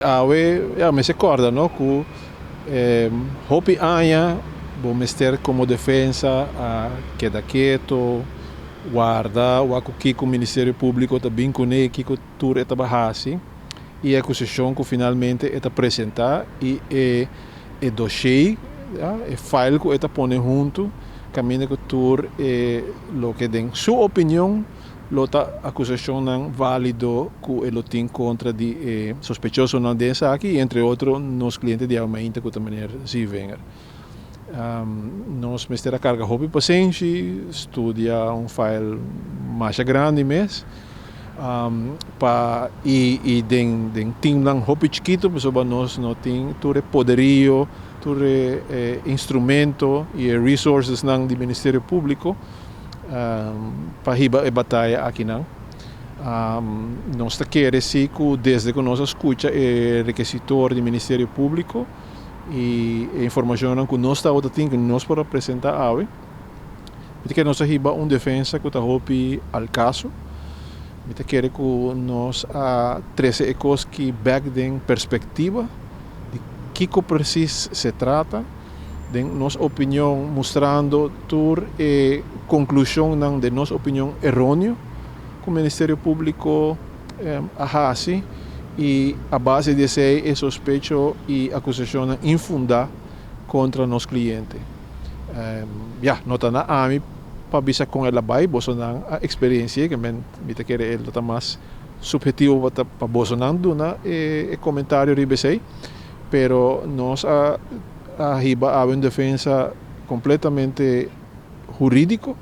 Awe, ya, mester kòrda, no, ku hopi aña bo mester komo defensa a keda ketu, warda wak ku kiko Ministerio Públiko ta bin kuné, kiko tur e ta hasi i e akusashon ku finalmente e ta presentá i e dossier, ja, e file ku e ta pone huntu, kaminda ku tur e loke den su opinion lo ta akusashonnan válido ku e lo tin kontra di e sospechosonan den esaki, entre otro nos kliente di awe mainta, ku ta meneer Zievinger. Nos mester a karga hopi pasenshi, studia un file mas grandi mes, pa i den teamnan hopi chikitu, pasobra nos no tin tur e poderio, tur e instrumento i e resources nan di Ministerio Públiko pa hiba e bataya akinan. Nos ta kere si ku desde ku nos a skucha e rekisitor di Ministerio Públiko i e informashon ku nos tabatin ku nos por presentá awe, mi ta kere nos a hiba un defensa ku ta hopi al kaso. Mi ta kere ku nos a trese e kos ki bèk den perspektiva di kiko presis se trata, den nos opinion mustrando tur e konklushonnan di nos opinion eróneo ku Ministerio Públiko a hasi i a base di esei e sospecho i akusashon infundá kontra nos kliente. Ja, no ta na ami pa bisa kon el a bai, bosonan a eksperensia, ke men mi ta kere e ta mas subhetivo pa bosonan duna e komentario riba esei, pero nos a hiba a un defensa kompletamente hurídiko,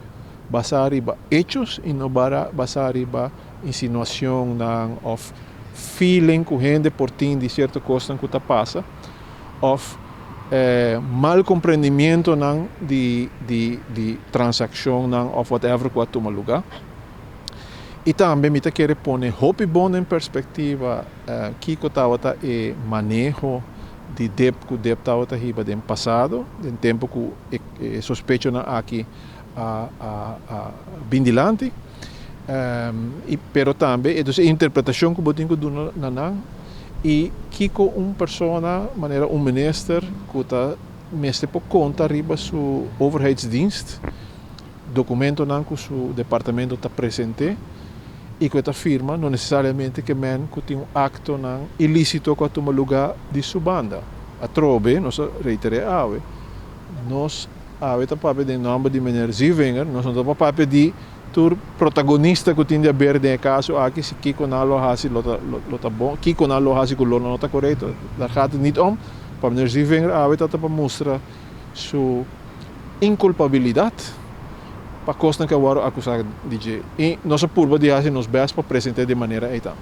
basá riba hechos i no basá riba insinuashonnan òf feeling ku hende por tin di sierto kos ku ta pasa òf mal komprendimentunan di transakshonnan òf whatever ku a tuma lugá. I tambe mi ta kere pone hopi bon den perspektiva kiko tabata e maneho di DIP ku DIP tabata hiba den pasado, den tempu ku e sospechonan aki a bin dilanti. Pero tambe, e interpretashon ku bo tin ku duna na nan i kiko un persona, manera un minister, ku ta mester por konta riba su overheidsdienst, dokumentonan ku su departamento ta present'é i ku ta firma, no nesesariamente ke men ku tin un aktonan ilísito ku a tuma lugá di su banda. Atrobe, nos ta reiterá awe, nos awe ta papia den nòmber di meneer Zievinger, nos no ta papia di tur protagonista ku tin di haber den e kaso aki, si kiko nan lo hasi lo ta bon, kiko nan lo hasi ku lo no ta korekto. Daar gaat het niet om. Pa meneer Zievinger awe ta pa mustra su inkulpabilidat pa kosnan ku a wòrdu akusá di dje. I nos a purba di hasi nos best pa presentá di manera ei tambe.